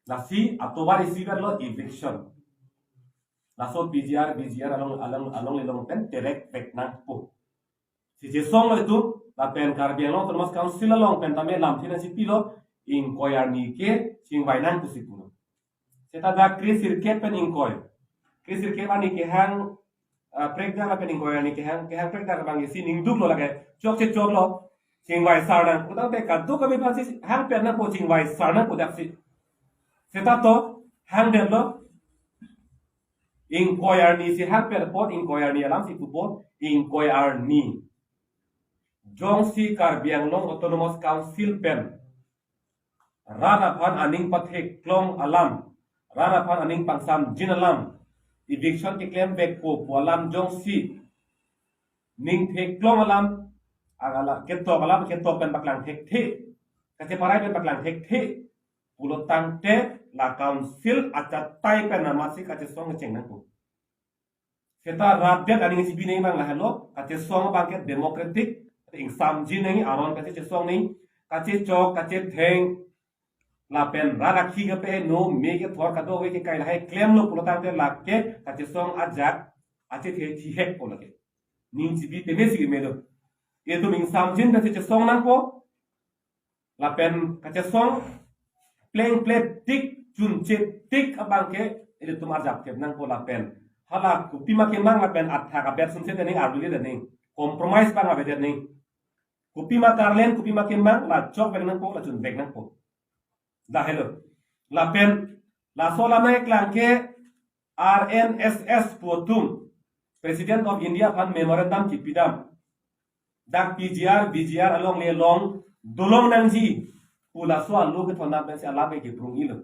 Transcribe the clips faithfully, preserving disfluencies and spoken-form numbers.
Lasi atovar isi pen lo eviction. Laso P G R, V G R along along along lelong pen terek vek nangpo. Si chesong lo itum, lapen Karbi Anglong Autonomous Council along pen tame lamthe nangchipilo, ingkoi arni ke chingvai nang pusi pulo. Seta dak kre sirkep pen ingkoi. Kre sirkep arni kehang, ah, prekdak lapen ingkoi arni kehang, kehang prekdak abang isi ningduk lo lake. Chokche choklo. Chingvai sar nang. Kudang te kaduk kami pasi hang pen nangpo chingvai sar nangpo daksi. Seta to hangdetlo. Ingkoi arni si hang pen apot ingkoi arni alam si pupo ingkoi arni. Jongsi Karbi Anglong Autonomous Council pen rat aphan aning patheklong alam, rat aphan aning pangsamjin alam, eviction keklem vekpo pu alam jongsi ning theklong alam, agala ketok alam, ketok pen paklang thekthe, kacheparai pen paklang thekthe pulo tangte la council achatai pen amatsi kachesong kecheng nangpo. Seta rat det aning chibi nangji abang lahelo, kachesong abang ke democratic, ingsamjin nangji aron kachechesong nangji, kachechok, kachetheng, lapen rat akhei kepeno, me kethor kadokave kekai lahai klemlo pulo tangte lake kachesong ajak, achethe thihek po lake. Ning chibi peme si kemelo. Itum ingsamjin pen si chesong nangpo. Lapen kachesong pleng pleng tik chunche tik abang ke ilitum arjap kep nangpo lapen. Hala kopima kemang lapen athak abet sumse dening arlule dening. Compromise abang avedet ning. Kopima karlen, kopima kemang, la chok vek nangpo, la chun vek nangpo. Lahelo. Lapen, laso alam nangkeklang ke R N S S pu atum, President of India aphan memorandum kipidam. Dak P G R, V G R along le long, dolong nangji, pu laso alo kethondam pensi alam ke kiprungilo.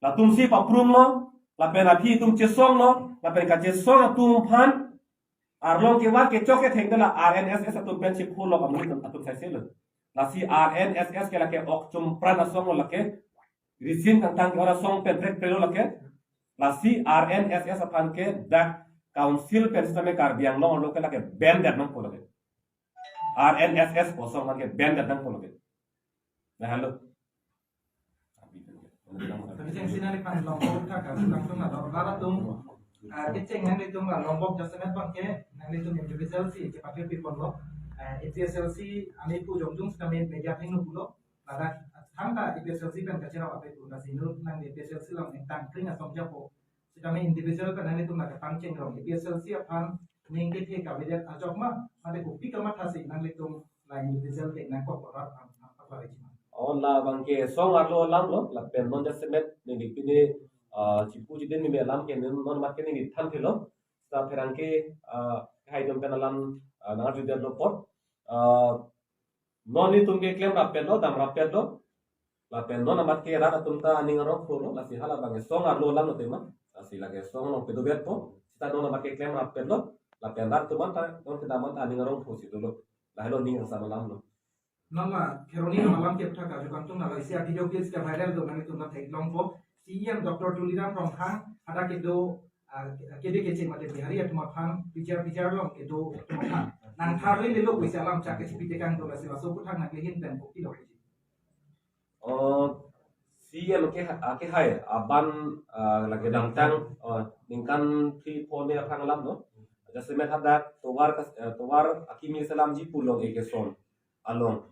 Latum si paprumlo, lapen aphi atum chesonglo, lapen kachesong atum aphan, arlong kevar kechok ketheng la R N S S atum pensi pholok amonit atum saiselo. Lasi R N S S ke lake ok chumpran asong lo lake, risin kangtang ke ora song pen prek prelo lake. Lasi R N S S aphan ke dak council pen sitame Karbi Anglong arlo ke lake ban det nangpo lake. R N S S pu asong aphan ke ban det nangpo lake. Lahelo. Tapi cheng sina ni kan long kok thak kan langsung na dor dala tum. Ah, kecheng nanglitum la Lombok jasemet abang ke nanglitum individual si chepathek pi ponlo. Ah, A P H L C amepu jongjung sitame media thengno pulo. Ladak thangta A P H L C pen kacherap ape pu, lasi inut nangli A P H L C along ningtang kring asong japo. Sitame individual pen nanglitum la kepangcheng rong. A P H L C aphan ning kethe kavedet ajok ma, mate kopi kamathasi nanglitum la individual te nangkok korat ang ang pakla rejima. Oh, labang ke song arlo alam lo, lapen non jasemet neli pini, ah, chipu chidin ni alam ke non mat ke neli thanthelo. Seta pherangke, ah, hai dom pen alam, ah, nangarjudetlo apot. Ah, non itum ke klemrap petlo, damrap petlo. Lapen non amat ke rat atum ta aning arong phurlo, lasi halabang ke song arlo alam lo tema. Lasi lake song along pedovetpo. Seta non amat ke klemrap petlo. Lapen rat atum anta, non kedam anta aning arong phursi dolo. Lahelo ning angsam alam lo. Non la, kheroni alam kepthak kaju kangtung la, isi a video clips ke viral do, nanglitum la theklongpo. C E M Doctor Tuliram Ronghang, hadak kedo, ah, kede kecheng mate Bihari atum aphan, P G R P G R along kedo atum aphan. Nangtharlelelo pusi alam chak kechipitekang do, lasi laso aphuthak nangkelehin pen kopi lo. Oh, C E M ke, ah, ke hai, aban, ah, lake damtang, oh, ningkan three four ni aphrang alam lo. Jasemet hadak tovar kas-, eh, tovar akimi selamji pu long eke son along.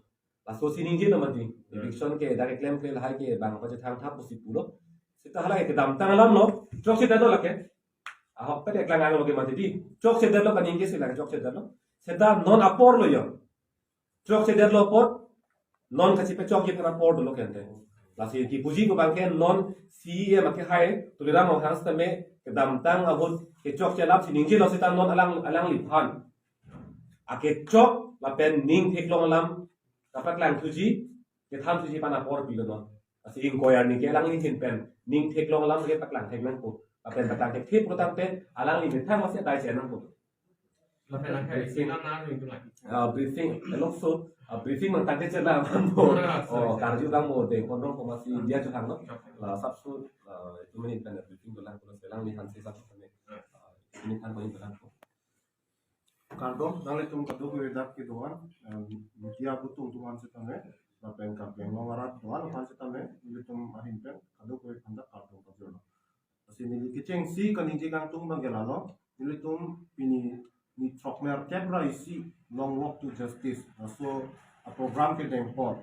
Laso si ningjelo mati. Hmm. Eviction ke dak keklem ke lahai ke bang pachethang thap pusi pulo. Seta halake kedamtang alam lo. Chokchedetlo lake. Ahok pen eklang ang lo ke mati di. Chokchedetlo, kaning ke si lake chokchedetlo. Seta non apor lo yo. Chokchedetlo apot. Non kachipechokji aphan apor dolo kente. Lasi kipuji ko abang ke non C E M ke hai, Tuliram Ronghang sitame kedamtang ahut kechokche alam si ningjelo, seta non alang, alangliphan akechok lapen ning theklong alam kapaklang thuji, kethan thuji aphan apor pilo non. Lasi ingkoi arni ke alangli ahin pen ning theklong alam ke paklang thek nangpo. Lapen paklang thek thek pulo tangte alangli methang masi adai che nangpo. Lapen angkai briefing. Sila na ring tulai. Ah, briefing, eh, lokso, ah, briefing mang tangte chela mo. Ah, sorry, oh, sorry. Karju lang mo, de, kondong ko masi dia chehang lo. Okay. La, sapsu, ah, itu menit pen briefing tulang pulo selang ni hanse sapsu kami. Ah. Ah, ini kan ko ini tulang ko. Kardom, nanglitum kadokave dak kedo-an, em, media abutung atum aphan sitame. Lapen Karbi Anglong arat do-an aphan sitame nelitum ahin pen kadokave aphan ta kardom pajirlo. Lasi neli kechengsi kaningje kangtung abang ke lalo, nelitum pini ni throknerkep ra isi Long Walk to Justice laso a-program kedeng apot,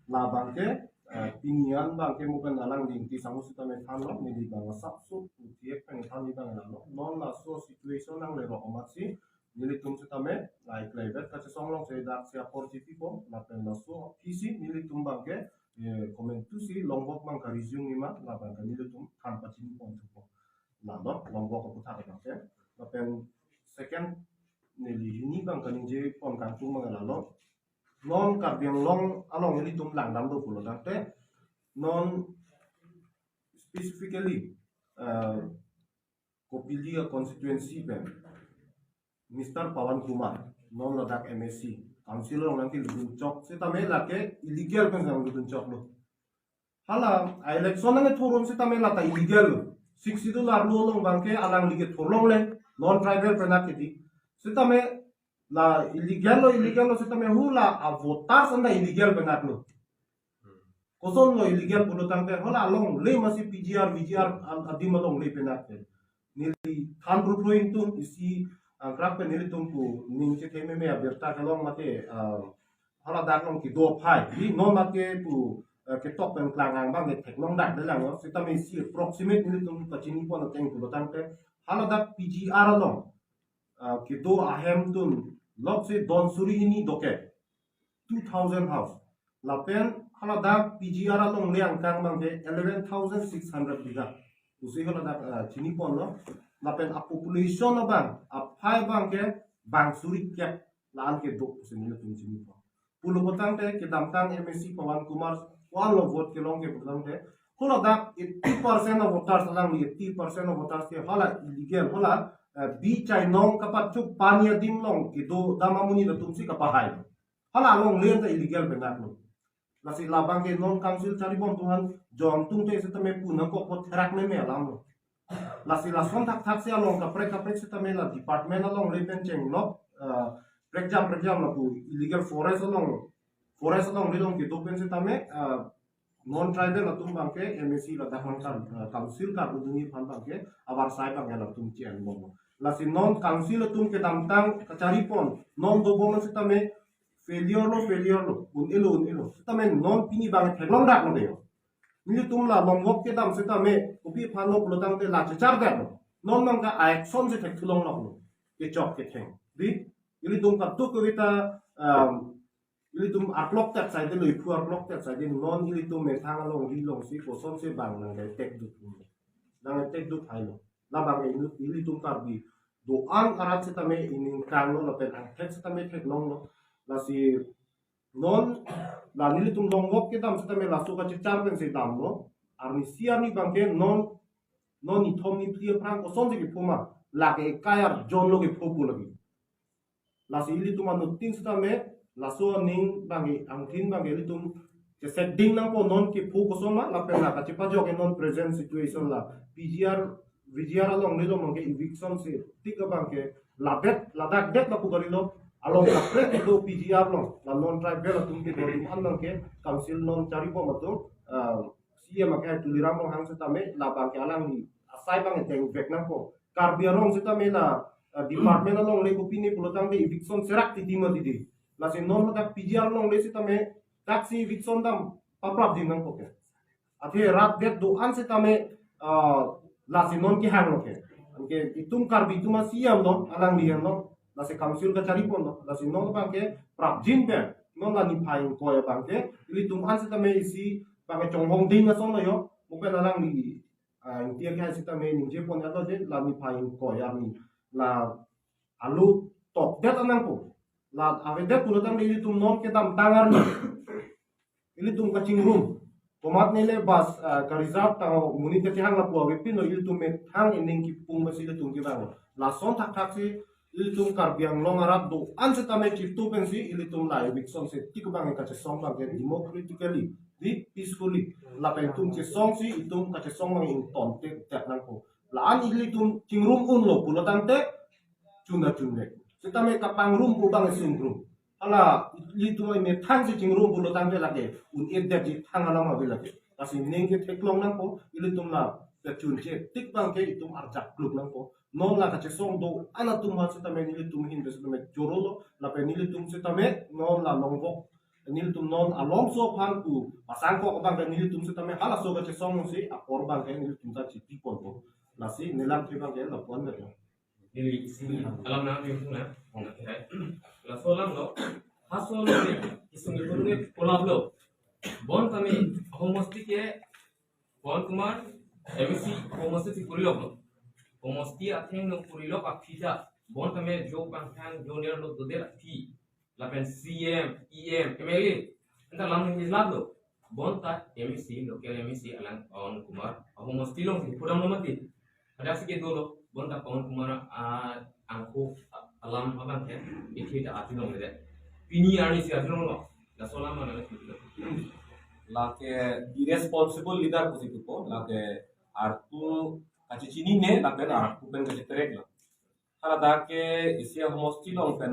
labang ke, eh, pini an abang ke mo pen alangli Ingti Sangho sitame thanlo, neli abang asapso uthek pen than abang lalo. Non laso situation nanglerok amatsi nelitum sitame, lai kleivet kachesong alongsi dak si apor chipipo, lapen laso aphi si nelitum abang ke, eh, komantusi Long Walk abang ka-resume nima, labang ke nelitum than pachini pon thupo. Lalo Long Walk aputhak abang ke. Lapen second, neli hini abang kaningje pon kangtung abang lalo. Non Karbi Anglong along nelitum langdamlo pulo tangte, non specifically, eh, Kopili a-constituency pen Mister Pawan Kumar, non ladak M A C, council along nangkelutdun chok sitame lake illegal pen nanglutdun choklo. Hala a-election nangkethorum sitame lata illegal lo. Sixth Schedule arlo along abang ke alangli kethor longle, non-tribal pen akedi. Sitame la illegal lo, illegal lo sitame hula a-voters anta illegal pen aklo. Kosonlo illegal pulo tangte, hala alongle masi P G R, V G R a-, adim alongle pen ak. Neli than ruplo ingtung isi, ah, krak pen nelitum pu ning chethe meme abirta kelong mate, ah, hala dak along kedo aphai. Di non mate pu, eh, ketok pen klangang abang ke theklong dak de lang lo. Sitame isi approximate nelitum pachini pon ateng pulo tangte, hala dak P G R along, ah, kedo ahem tun lok si don suri hini doke, two thousand house. Lapen hala dak P G R alongle angkang abang ke eleven thousand six hundred bigha. Pusi hala dak, ah, chini ponlo. Lapen a-population abang, aphai abang ke bang suri kep la-an kedo pusi nelitum chini pon. Pulo tangte kedamtang M A C Pawan Kumar ko-anlo vote kelong ke pulo tangte, hala dak eighty percent of voters, alangli eighty percent of voters ke hala illegal, hala, eh, bi chainong kapachuk pani adim along kedo dam amonit atum si kapahai. Hala alongle anta illegal pen aklo. Lasi labang ke non council charibom atum aphan jom tungte sitame pu nangkok apot therak meme alam lo. Lasi lason thakthak si along kaprek kaprek sitame la department alongle pen chenglok, eh, prekjam prekjam lapu illegal forest along, forest alongle along kedo pen sitame, eh, non-tribal atum abang ke M A C ladak abang kan, eh, council karkudunji aphan abang ke avarsai abang ke latum chi-enbomlo. Lasi non council atum kedamtang kachari pon, non dobom sitame failure lo, failure lo, un-elo, un-elo. Sitame non pini abang theklong dak lo de yo. Nelitum la Long Walk kedam sitame, kopi aphanlo pulo tangte la chechar dak lo. Non abang ke a-action si thekthulong lok lo. Kechok ketheng. Di, nelitum kadokave ta, um, nelitum arklok tet saide lo, iphu arklok tet saide, non nelitum methang alongri alongsi kosonsi abang nang tek dut. Nang tek dut hai lo. Labang ke inut nelitum Karbi do-an arat sitame ining kanglo lapen angthek sitame theklonglo. Lasi non la nelitum Long Walk kedam sitame laso kachechar pensi damlo. Arnisi arni abang ke non, non nithom niphli aphrang kosonsi kepho ma, lake ekai arjon lo kepho pu lagi. Lasi ilitum anuttin sitame laso aning abang ke, angthin abang ke ilitum cheseding nangpo, non kepho koson ma, lapen la kachepajok ke non present situation la P G R, V G R alongle along abang ke eviction si tik abang ke labet ladak det lapu kali lo, along kaprek kedo P G R along, la non-tribal atum kedo adim an abang ke council non charibom atum, ah, C E M akehai Tuliram Ronghang sitame labang ke alangli asai abang ke dengvek nangpo. Karbi arong sitame la, ah, department alongle kopine pulo tangte eviction serak titi ma titi. Lasi non hadak P G R alongle sitame taksi eviction dam paprapjin nangpo ke. Athe rat det do-an sitame, ah, lasi non kehanglo ke. Anke itum Karbi atum a-C E M lo, alangli henlo, lasi council kachari ponlo, lasi non abang ke prapjin pen, non la niphai ingkoi abang ke, ilitum an sitame isi abang ke chonghong ding ason lo yo, mo pen alangli, ah, Ingti akehai sitame ningje pon ya lo je, la niphai ingkoi arni, la alo tokdet anang ko. La avedet pulo tangte ilitum non kedamtang arni ilitum kachingrum. Komatne le bus, ah, ka-reserve tang monit kachehang lapu avepinlo, ilitum methang ining kipung basi ilitum kevang. Lason thakthak si ilitum Karbi Anglong arat do-an sitame chitu pensi ilitum la eviction si tik abang kachesong abang ke democratically, di peacefully. Lapen itum chesongsi itum kachesong abang ingtonte tet nangpo. La-an ilitum chingrum unlo pulo tangte chuna chunvek. Sitame kapangrum pu abang sungrum. Hala ilitum amethang si chingrum pulo tangte lake un-edetji thang alam ave lake. Lasi ning ketheklong nangpo, ilitum la kechun chetik abangke itum arjap kluk nangpo. Non la kachesong do-an atum aphan sitame nelitum ahin pen sitame chorolo, lapen nelitum sitame non la longbok, nelitum non alongso aphan pu pasangkok abangke nelitum sitame halaso kachesong si apor abangke nelitum ta chipi ponpo. Lasi nelam thi abangke lapu-an dak. Neli isi alam nangpi na. Laso alam lo, halaso alam ni isung itu ni kolap lo. Bon tame homosti ke Pawan Kumar, M A C homosti si purilok lo. Homosti atheng nung purilok aphi ta. Bon tame jo pangthang jo nerlo dodet aphi. Lapen C M, E M, M L A. Anta lam nangkelat lo. Bon ta M A C, local M A C alang Pawan Kumar ahomosti along si pudam lo mati. Hadak si ke dolo. Bon ta Pawan Kumar, ah, angko, ah, alam abangke. Ithi ta ati long le. Pini arni si ati long lo. Laso alam mana le? Lake irresponsible leader pusi pupo, lake arpu kachechinine, lapen arpu pen kacheterek lo. Haladak ke isi ahomosti along pen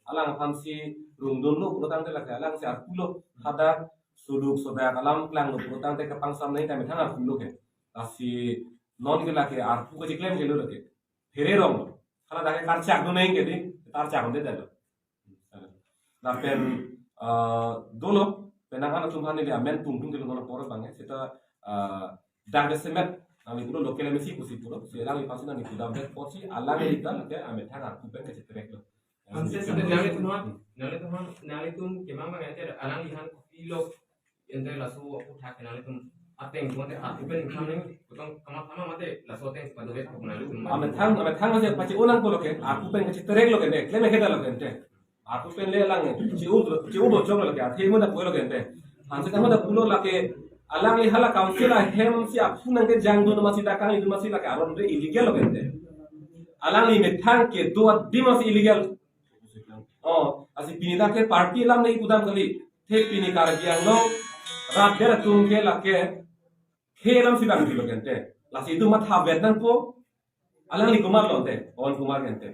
alang aphan si rungdunlo pulo tangte lake alang si arpu lo, hadak suluk sodak alam klanglo pulo tangte kapangsam nangji ta methang arpu lo ke. Lasi non ke lake arpu kacheklem ke lo lake. Phere rong lo. Haladak ke karchak do nang ke di, karchak do dalo. Lapen, eh, dolo, penang an atum aphan neli amen tungtung kelo non apor abangke, seta, eh, dak jasemet, nangli pulo local M A C pusi pulo, si alangliphan si nangli pudam pen apotsi, alangli ta lake amethang arpu pen kacheterek lo. Anse sida nanglitum aphan, nanglitum aphan, nanglitum kemang abang ente alangliphan kopilo, ente laso aputhak nanglitum ateng tum ante arpu pen kemang nang, kutong kama kama mate laso ateng si padovet ko nanglitum. Amethang, amethang masi pache-o nangpo lo ke, arpu pen kacheterek lo ke, ne, klem ke da lo ke ente. Arpu pen le alang, che-o, che-o bocong lo ke, athe mo da pulo ke ente. Anse ta mo da pulo lake, alangli hala council ahem si aphu nangkejang dun masi dakang itu masi lake aron re illegal lo ke ente. Alangli methang kedo adim masi illegal. Oh, lasi pini dak ke party alam nangpudam kali. The pini Karbi Anglong rat der atum ke lake khei alam si dam dilo ke ente. Lasi itum matha vet nangpo. Alangli komat lo ente, Pawan Kumar ke ente.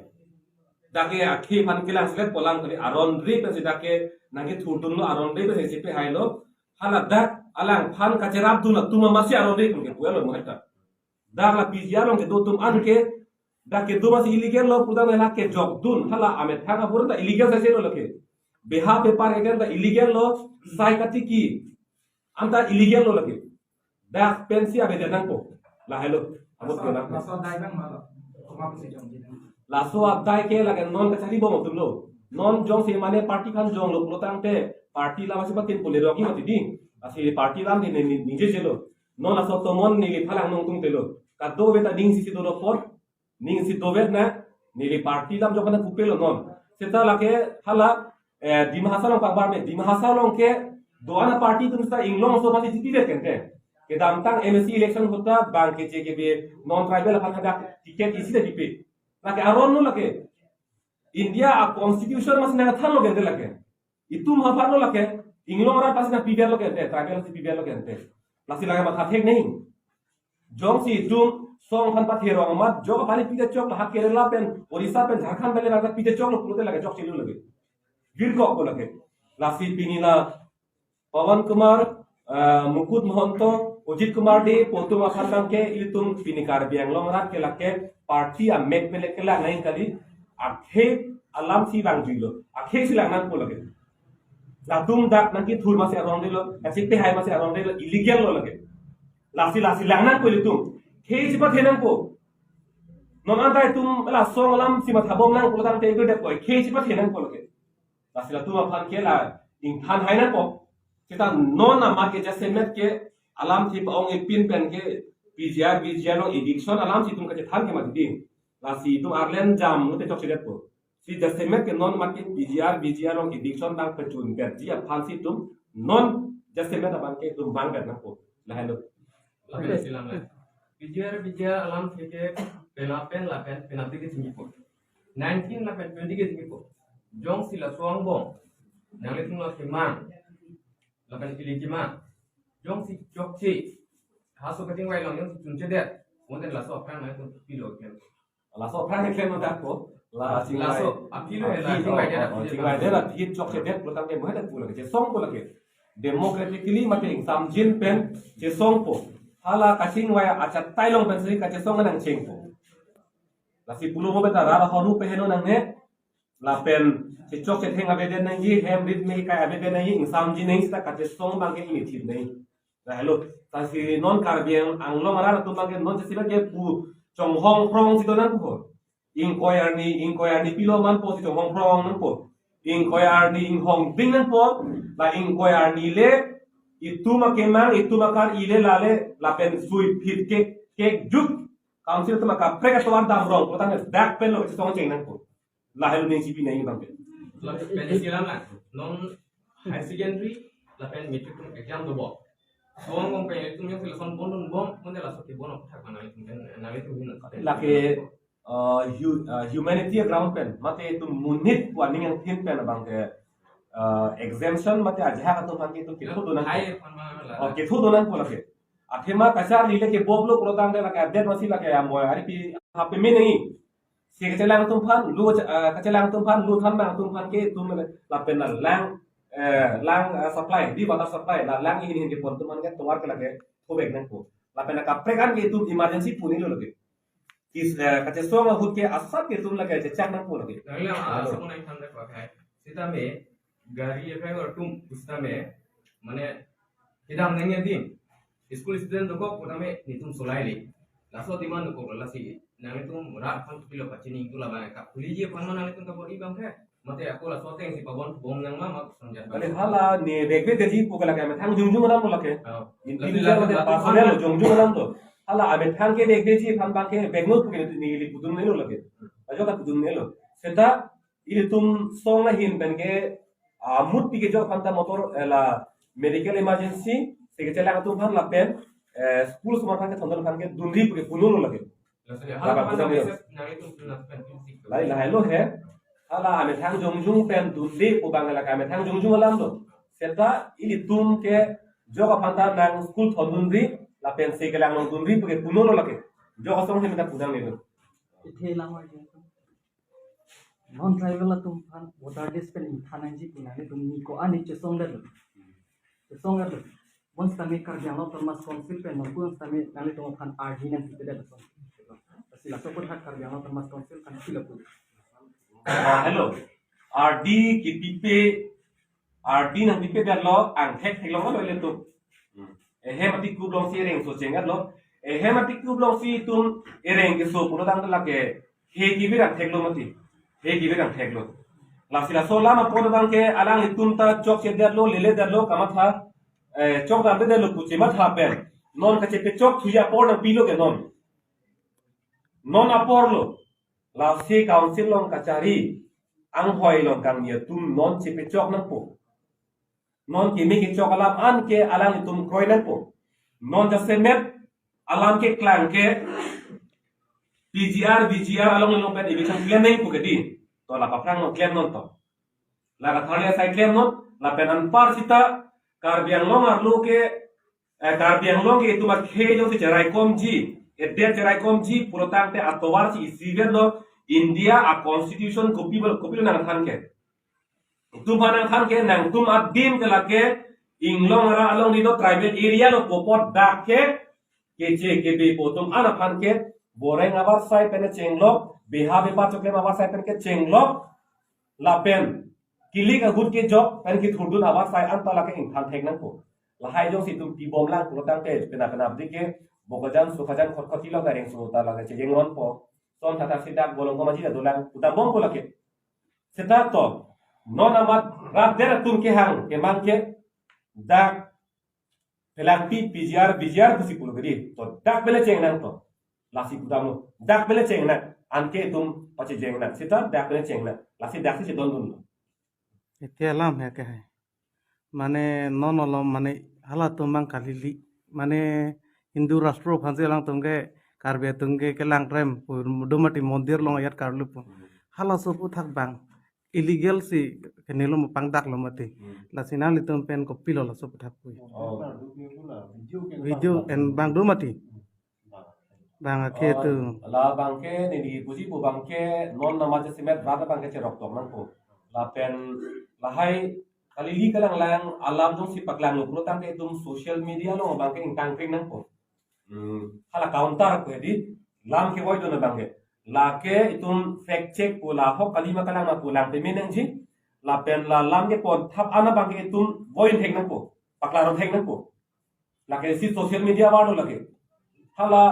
Dak ke akhei aphan kelang selet polang kali aron re pensi dak ke nangkethurdunlo aron re pensi chepehailo. Haladak alangphan kacherapdun atum masi aron re pen kepu-et lo mo heta. Dak la P G R along kedo atum an ke dak kedo masi illegal lo pudam la kejokdun hala amethang abur ta illegal sai sai lo lake. Beha bepar ke ta illegal lo, sai katiki anta illegal lo lake. Dak pensi abedan nangpo. Lahelo. Amut ke nang. Laso adai abang malo. Koma pusi jong jina. Laso adai ke lake non kachari bom atum lo. Non jongsi mane party aphan jonglo pulo tangte party alam si patin pule rogi mati ding. Lasi party alam di ni, ni, ningje jelo. Non laso tomon neliphan lang nongtungte lo. Kadokave ta ning isi si dolo apot. Ning isi dovet na, neli party alam jok na kupelo non. Seta lake hala, eh, Dima Hasao along pangbar me, Dima Hasao along ke do-an aparty atum seta inglong aso aphan si pidet ke ente. Kedamtang M A C election ahut ta bang ke J K B non tribal aphan hadak ticket isi ta pipe. Lake aron lo lake. India a constitution masi nangthanlo ke ente lake. Itum aphan lo lake, inglong arat aphan si nangpidet lo ke ente, tribal si pidet lo ke ente. Lasi lake matha thek nang. Jongsi itum song aphan pathe rong amat, jok aphan pidetchok, lahat Kerala pen, Orissa pen, Jharkhand pen le lake pidetchoklo pulote lake chokchelo lake. Virkok ko lake. Lasi pini la Pawan Kumar, eh, Mukut Mahanta, Ajit Kumar Dey, pu atum aphan tangte ilitum pini Karbi Anglong arat ke lake party amek pen le kelang nang kali, akhei alam si vangjuilo, akhei si lang nangpo lake. Latum dak nangkethur masi aron re lo, kachepehai masi aron re lo, illegal lo lake. Lasi lasi lang nangpo ilitum. Khei chepathe nangpo. Non anta itum la song alam si matha bom nang pulo tangte itum det koi. Khei chepathe nangpo lake. Lasi latum aphan ke la ingthan hai nangpo. Seta non amat ke jasemet ke alam si pa-ong epin pen ke P G R, V G R along eviction alam si itum kachethan ke mati ding. Lasi itum arlem jam lote chokchedetpo. Si jasemet ke non amat ke P G R, V G R along eviction abang pachun berji aphan si itum non jasemet abang ke itum bang ber nangpo. Lahelo. Lapen isi alam le. P G R, V G R alam si ke pelapen lapen penalty ke chinipo. Nineteen lapen twenty ke chinipo. Jongsi laso angbong nanglitum lo kemang. Lapen ili kemang. Jongsi chokche. Haso kachingvai along jongsi chunchedet. Mo ten laso aphrang nangtum pilo ke. Laso aphrang ke klem dak ko. La chingvai. Laso apilo he la chingvai det, oh, oh, chingvai det, la thit chokche det pulotangte mo hena pulake, chesongpo lake. Democratically mate ingsamjin pen chesongpo. Hala kachingvai achatai along pensi kachesong nangchengpo. Lasi pulo mo beta ra la honu peheno nangne. Lapen chechok chetheng avedet nangji, hem rit me kai avedet nangji, ingsamji nangji seta kachesong abangke ingthip nangji. Lahelo, lasi non Karbi Anglong arat atum abangke non chesila ke pu chonghong phrong si do nangpo. Ingkoi arni, ingkoi arni pilo manpo si chonghong phrong nangpo. Ingkoi arni inghong ding nangpo, la ingkoi arni le itum akemang, itum akar-i le lale, lapen sui phit ke, kekjuk, council atum akaprek atovar damrong, pulotangte dak pen lo chesong cheng nangpo. Lahelo ne G P nangji abangke. Lapen pensi lang la, non higher secondary, lapen matric atum exam dobom. Bom bom pen itum yang selection bondun bom, mane laso kebon aphuthak mana itum kan, nang itum hin. Lake, uh, hu-, uh, humanity ground pen, mate itum monit pu aning angthin pen abangke, uh, exemption mate ajahak atum abangke itum ketho do nang. Hai, aphan ma la. Oh, ketho do nangpo lake. Athema kacharli le kebomlo pulotangte lake adet masi lake amoi aripi hape me nangji. Si kachelang atum aphan, lu, eh, kachelang atum aphan, lu thanbang atum aphan ke itum lapen la lang, eh, lang, eh, supply, di water supply, la lang ihin ihin kepon atum aphan ke tovar ke lake thobek nangpo. Lapen akaprek an ke itum emergency pu nilo lake. Is, eh, kachesong ahut ke asap ke itum lake chechak nangpo lake. Nangli ang, ah, Hello. Seta me gari aphai atum pusitame, mane kedam nangji adim. School student dokok putame netum solai le. Laso demand dokok lasi. Nangtum rat aphan pilo pachini itu labang ka. Puliji aphan ma nangtum kabor-i abangke. Mate ako laso ateng si pabon bom nang ma ma kusang jat. Kali hala ne bag bag gaji pu kala ka amethang jongjong alam lo lake. Oh. Individual lasi mate laso personal lo jongjong alam to. Hala amethang ke bag bag ji aphan abangke bag not pu ke neli pudun nelo lake. Ajo ka pudun nelo. Seta ilitum song ahin pen ke, ah, mut pi kejok aphanta motor, eh, la medical emergency, si kachelang atum aphan lapen, eh, school osomar aphan ke thondon aphan ke dunri pu ke punulo lake. Laso dia, Laba hala punulo. Message nang itum punas pen prinsip. Lahai lahai lo he. Hala amethang jongjong pen dunri pu abang lake amethang jongjong alam lo. Seta ilitum kejok aphanta nang school thondunri, lapen si kelang along dunri pu ke punulo lake. Jok asong he meta pudang nelo. Ithe lang wa. Non tribal atum aphan voter list pen ingthan nangji pu nanglitum ni ko-an ni chesongdetlo. Chesongdetlo. Bonsitame Karbi Anglong Autonomous Council pen nangpu sitame nanglitum aphan ardi nangpipedet laso. Lasi laso aphuthak Karbi Anglong Autonomous Council aphan pilo pu. Ah, hello. Ardi kipipe, ardi nangpipedetlo, angthek theklonglo ilitum. Ehem atikkup alongsi ereng so chengdetlo. Ehem atikkup alongsi itum ereng keso pulotangte lake he kevir angtheklo mati. He kevir angtheklo. Lasi laso alam apot abangke alanglitum ta chokchedetlo, leledetlo, kamatha, eh, chokdamdedetlo pu chematha pen. Non kachepechok thuji apor nangpilo ke non. Non apor lo. Lasi council along kachari anghoi along kangni atum non chepechok nangpo. Non keme kechok alam an ke alanglitum kroi nangpo. Non jasemet alam keklang ke P G R, V G R along along pen eviction klem nangpo ke di. To la paphrang non klem non to. La katharli asai klem non, lapen anpar seta Karbi Anglong arlo ke, eh, Karbi Anglong ke itum akhei alongsi cheraikomji, edet cheraikomji pulotangte atovar si isivet lo India a constitution kopi bal-, kopilo nangthan ke. Itum aphan nangthan ke nangtum adim ke lake Inglong arat along di do tribal area lo pu apot dak ke keche kebe pu atum an aphan ke Boreng avarsai pen chenglok, beha bepar choklem avarsai pen ke chenglok, lapen kilik ahut kejok pen kethurdun avarsai anta lake ingthan thek nangpo. Lahai jongsi itum pibomlang pulotangte pena pena abdi ke Bokajan Sokajan Kotkhoti along ta rengso ta lake chejeng ronpo. Son tata si dak bolong komaji ta dolang uta bompo lake. Seta to non amat rat der atum kehang kemang ke dak pelangpi P G R, V G R pusi pulo ke di. To dak pele cheng nang to. Lasi pudamlo. Dak pele cheng nang. Anke itum pachejeng nang. Seta dak pele cheng nang. Lasi dak si chedondunlo. Iti alam he ke hai. Mane non olo mane halatum abang kalili. Mane Hindu rastro aphansi alangtum ke Karbi atum ke kelang rem pu do mati mondir along ayat karlu pu. Halaso aphuthak abang illegal si kenelo ma pangdaklo mati. Hmm. Lasi nanglitum pen kopilo laso aphuthak pu. Oh. Video ken abang do mati. Bang ke Oh, tu. La bang ke neli puji pu bang ke non nama jasemet rat bang ke cherok tong nangpo. Lapen lahai kalili kalanglang alam jongsi paklang lo pulotangte itum social media along bang ke ingtang kring nangpo. Hmm, hala counter ko di lam ke wai do na bang ke. Lake itum fact check pu la ahok kali ma kalang ma pu lang peme nangji. Lapen la lam kepon thap ana bang ke itum wai thek nangpo. Paklang thek nangpo. Lake si social media war do lake. Hala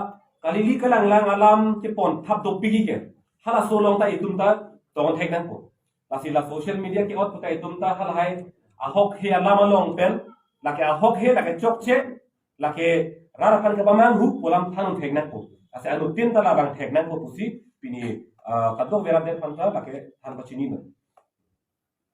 kalili kalanglang alam kepon thap dopik ke. Hala so along ta itum ta tong thek nangpo. Lasi la social media ke-ot pu ta itum ta halahai ahok he alam along pen, lake ahok he, lake chokche, lake rat aphan kepamanghu pu alam than thek nangpo. Lasi anuttin ta labang thek nangpo pusi pini, ah, kadokave rat aphan ta lake than pachini non.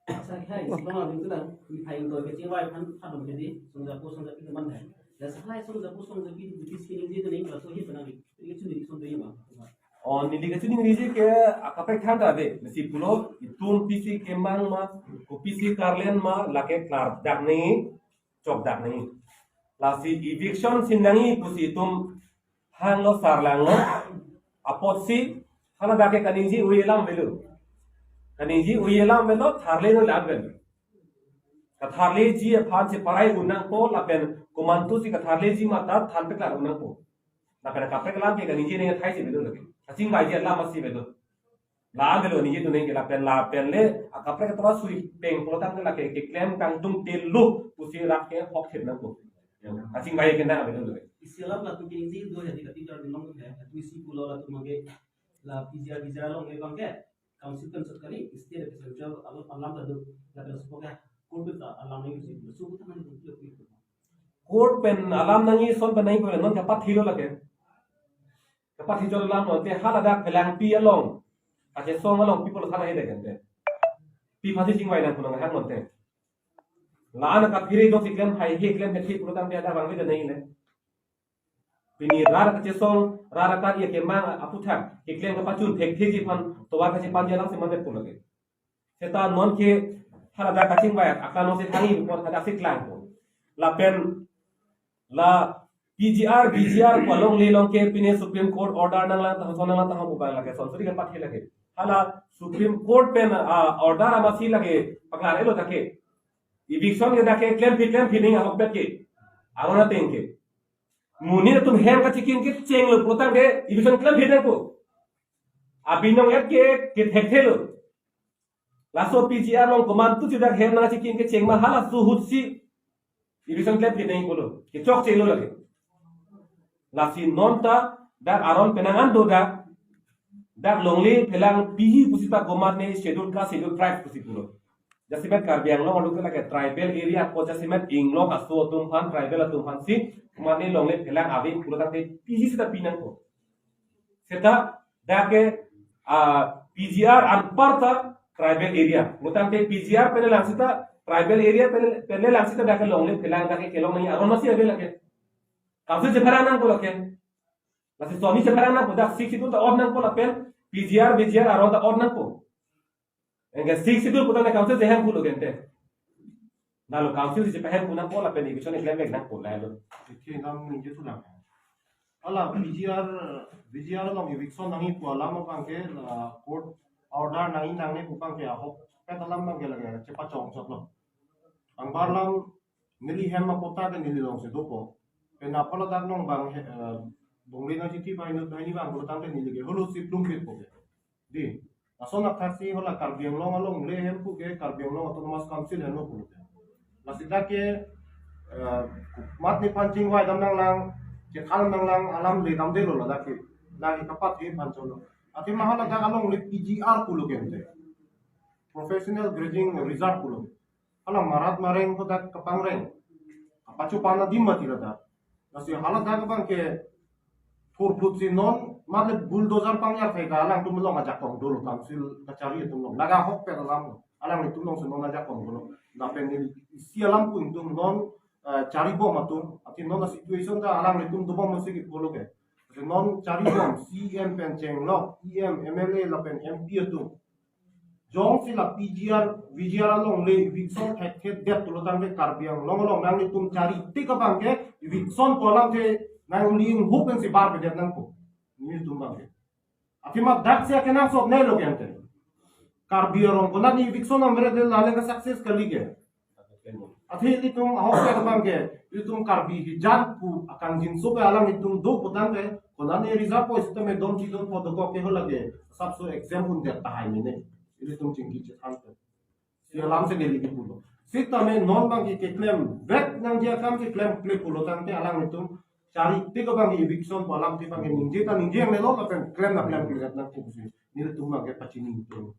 Asa hai, si bang abang tu lang, mi hai untuk kecil wai kan, hadam jadi, songjapo songjapi teman hai. Dan sahai songjapo songjapi di buti sini dia tu ni, kalau so hit tenang ni. Ini cuma di songjapo ya, bang. Oh, neli kachiningri ji ke akaprek than ta ave. Lasi pulo, itum pisi kemang ma, ko pisi karlen ma, lake klardak nangji, chokdak nangji. Lasi eviction si nangji pusi itum hanglo, sarlanglo. Apotsi haladak ke kaningje-oi alam avelo. Kaningje-oi alam avelo, tharle no alam avelo. Katharleji aphan si parai un nangpo, lapen komantusi katharleji ma ta than peklar un nangpo. Lapen akaprek alam ke kaningje nangji athai si avelo lake. Kachingvaiji alam si avelo. La avelo ningje tu nangji ke lapen lapen le akaprek atum asui peng pulotangte lake keklem kangtung telo pusi rat ke hok thep nangpo. Kachingvai ke nang avelo lake. Isi alam latum kaningje do ya, di kati jar binong ya, latum isi pulo latum mage la P G R, P G R along ke bang ke. Council kan sat kali, state ke central alam, alam ta do, lapen supo ke court ta alam nangji, supo ta mane court ke. Court pen alam nangji, son pen nangji ko non kapathilo lake. Kapathi chot alam non te haladak phelangpi along, kachesong along people sana hede kan te. Pi pasi chingvai nang kunang hang non te. La-an kaphere dok si klem hai he klem he thi pulotangte ada bang beda nangji ne. Pini rat kachesong, rat akat ya kemang aputhak, keklem kapachun thektheji aphan tovar kachepanji alam si mandet pu lake. Seta non ke haladak kachingvai akla non si thangi pon hadak si klangpo. Lapen la P G R, V G R pu alongle along ke pine Supreme Court order nanglang tahang, son nanglang tahang pu bang lake, son suri kapathi lake. Hala Supreme Court pen, ah, order amatsi lake paklar-et lo dak ke. Eviction ke dak ke klemphi klemphi nangji ahokpet ke. Aron ateng ke. Monit atum hem kachikin kecheng lo pulotangte eviction klemphi nangpo. Abinong et ke kethekthelo. Laso P G R along komantusi dak hem nangchikin kecheng ma, halaso ahut si eviction klemphi nangji pulo. Kechokche lo lake. Lasi non ta dak aron penang an do dak, dak longle phelangpiji pusi ta komatne schedule caste, schedule tribe pusi pulo. Jasemet Karbi Anglong arlo ke lake tribal area ko, jasemet inglong aso atum aphan, tribal atum aphan si komatne longle phelang ave pulotangte piji seta pi nangpo. Seta dak ke, ah, P G R anparta tribal area. Pulotangte P G R pen lelang seta, tribal area pen, pen lelang seta dak ke longle phelang dak ke kelong nangji aron amatsi ave lake. Council chepherang nangpo lake. Lasi sonni chepherang nangpo, dak Sixth Schedule ta on nangpo lapen P G R, V G R aron ta on nangpo. Anke Sixth Schedule putangte council chehem pulo gente. Nalo council si chehem pu nangpo lapen eviction keklem vek nangpo lalo. Oke, nam ningje thu lang. Hala P G R, V G R along eviction nangji pu alam abang ke, la court order nangji nangne pu abang ke ahokpet alam abang ke lake chepachong chot lo. Anparlam neli hem apatta ke neli along si dopo. Pen apala dak nong bang he, eh, bongle nangchithi pai inut pai ni bang pulotangte neli ke holo si plum pit po ke. Di, lason athak si hala Karbi Anglong alongle hem pu ke Karbi Anglong Autonomous Council henlo pu ke. Lasi dak ke, eh, mat nephan chingvai dam nanglang, chekhal nanglang alam le damdelo ladak ke. Lake kapathi aphan cholo. Athema hala dak alongle P G R pulo gente. Professional Grazing Reserve pulo. Hala marat mareng ko dak kapangreng. Kapachopan adim mati ladak. Lasi hala dak abang ke thurphut si non, matle bulldozer pangyar thai ta alangtum along ajakong dolo, council kachari atum along. Lake ahokpet alam lo. Alanglitum along si non ajakong dolo. Lapen neli isi alam pu ingtung non, eh, charibom atum. Athe non a situation ta alanglitum dobom si ke pulo ke. Athe non charibom, C E M pen chenglok, E M, M L A lapen M P atum. Jongsi la P G R, V G R alongle eviction thekthe det pulotangte Karbi Anglong along nanglitum chari tik abang ke eviction pu alam ke nangli inghup pensi bar pedet nangpo. Nelitum abang ke. Athema dak si akenangsot nelo ke ante. Karbi arong konat ni eviction amre de lale ka success kali ke. Athe ilitum ahok ke abang ke, ilitum Karbi hijan pu akangjinso ke alanglitum do putangte, konat ni reserve post tame dom chidon po dokok ke ho lake, asapso exam un det tahai mene. Ilitum chingki chethan te. Si alam si neli kipulo. Sitame non abang ke keklem vet nangji akam si klemkle pulo tangte alanglitum chari tik abang ke eviction pu alam tik abang ke ningje ta ningje nangnelo lapen klem na klemkle nangkok si. Nelitum abang ke pachini tum.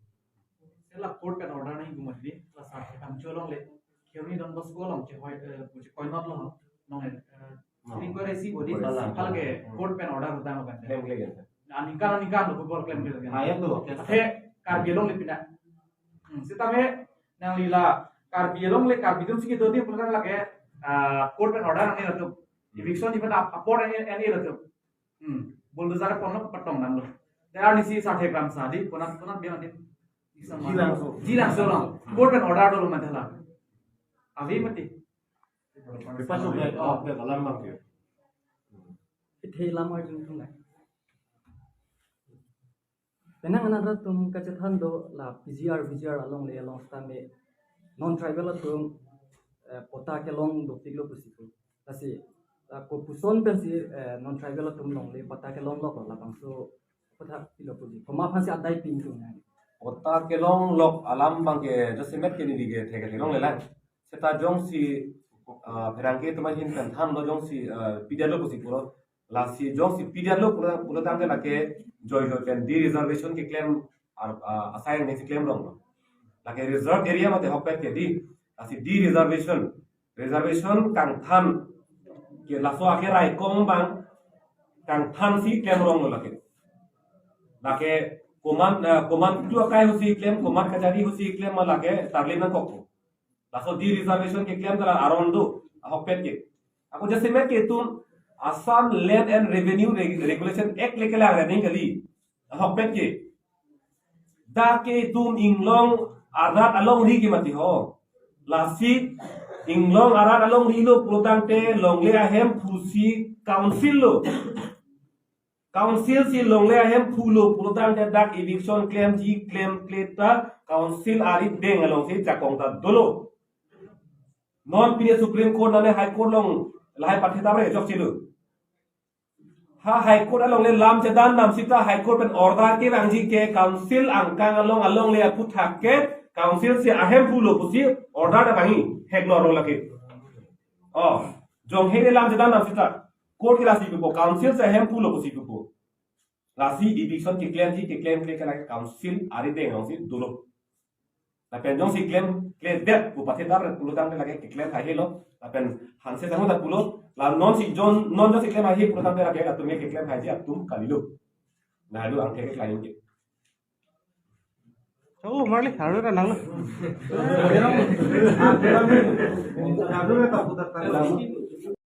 Sela court pen order nangji mati, la sar ke kam cholongle. Kheroni Don Bosco along chehoi, eh, puji koinot lo, nong, eh, No. Request isi bodi, Request. Hal ke court pen order utang kan. Klemkle kan. Aningkan aningkan lo football klemkle kan. Ayat lo. Athe Karbi Anglong le pina. Hmm, sitame nangli la Karbi Anglong le Karbi atum si kedo di pulang lake, ah, court pen order ani latum. Eviction even ap-, apor ani, ani latum. Hmm, bulldozer pon lo patong nang lo. There are nisi sathe gram sadi, konat, konat biang di. Jilangso. Jilangso lo. Court pen order dolo manthala. Ave mati. Bipasok vet, oh, vet alam abang ke. Ithei lam arjun thungnai. Penang anat atum kachethan do la P G R, V G R alongle along sitame non tribal atum, eh, patta kelong dopik lo pusi pu. Lasi, eh, kopuson pensi, eh, non tribal atum longle patta kelong lok lo labangso patta pilo pusi. Komat aphansi adai pin thungnai. Patta kelong lok alam abang ke jasemet ke neli ke thek kelong le lang. Seta jongsi, ah, pherangke atum ahin pen than lo jongsi, ah, pidet lo pusi pulo. Lasi jongsi pidet lo pulo, pulo tangte lake joi joi pen de-reservation keklem ar, ah, asai nangsi klem rong lo. Lake reserve area mate ahokpet ke di. Lasi de-reservation. Reservation kangthan ke laso ake raikom abang kangthan si klem rong lo lake. Lake komat, ah, komat tu akai husi klem, komat kachari husi klem ma lake tarlin nangkok. Laso de-reservation keklem ta la aron do, ahokpet ke. Ako jasemet ke itum Assam Land and Revenue Reg-, Regulation Act le kelang rening kali. Ahokpet ke. Dak ke itum inglong arat alongri ke mati ho. Lasi inglong arat alongri lo pulo tangte longle ahemphu si council lo. Council si longle ahemphu lo pulo tangte dak eviction klemji klemkle ta council arideng alongsi jakong ta dolo. Non pini Supreme Court nane High Court along lahai pathe ta bre chokche lo. Ha High Court alongle lam chedan nam sita High Court pen order kevangji ke council angkang along alongle aphuthak ke council si ahemphu lo pusi order ta vangji hek nor lo lake. Oh, jong he lam chedan nam sita. Court ke lasi pupo, council si ahemphu lo pusi pupo. Lasi eviction keklemji keklemkle ke lake council arideng alongsi dolo. Lapen jongsi klemkledet pu pathe ta bre pulo tangte lake keklem hai helo. Lapen hanse sango ta pulo. La non si jon, non jongsi klem hai he pulo tangte lake atum keklem haiji atum kalilo. Na lo angke ke klem ke. Oh, marli, haru ra nang lo.